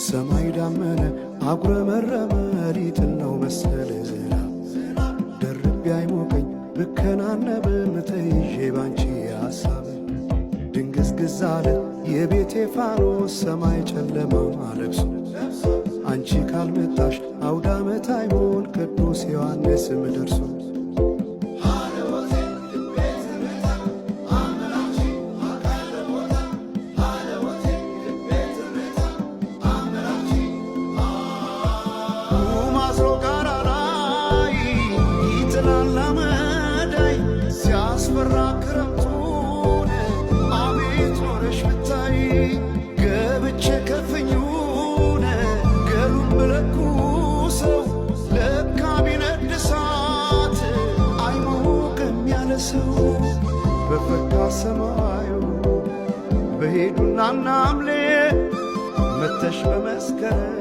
ሰማይ ዳመነ አጉረመረመ ሊጥል ነው መሰለ ዝናብ። ደርቤ አይሞቀኝ ብከናነብም ተይዤ ባንቺ ሐሳብ፣ ድንግዝግዝ አለ የቤቴ ፋኖስ ሰማይ ጨለማ ለብሶ። አንቺ ካልመጣሽ አውዳመት አይሆን ቅዱስ ዮሐንስም ደርሶ። ማዝሮ ጋራ ላይ ይጥላል አመዳይ ሲያስፈራ ክረምቱን፣ አቤት ኖረሽ ብታይ። ገብቼ ከፍኙን ገሉን ብለኩሰው ለካ ቢነድ እሳት አይሞቅም ያለ ሰው። በፈካ ሰማዩ በሄዱና ናምሌ መተሽ በመስከረም።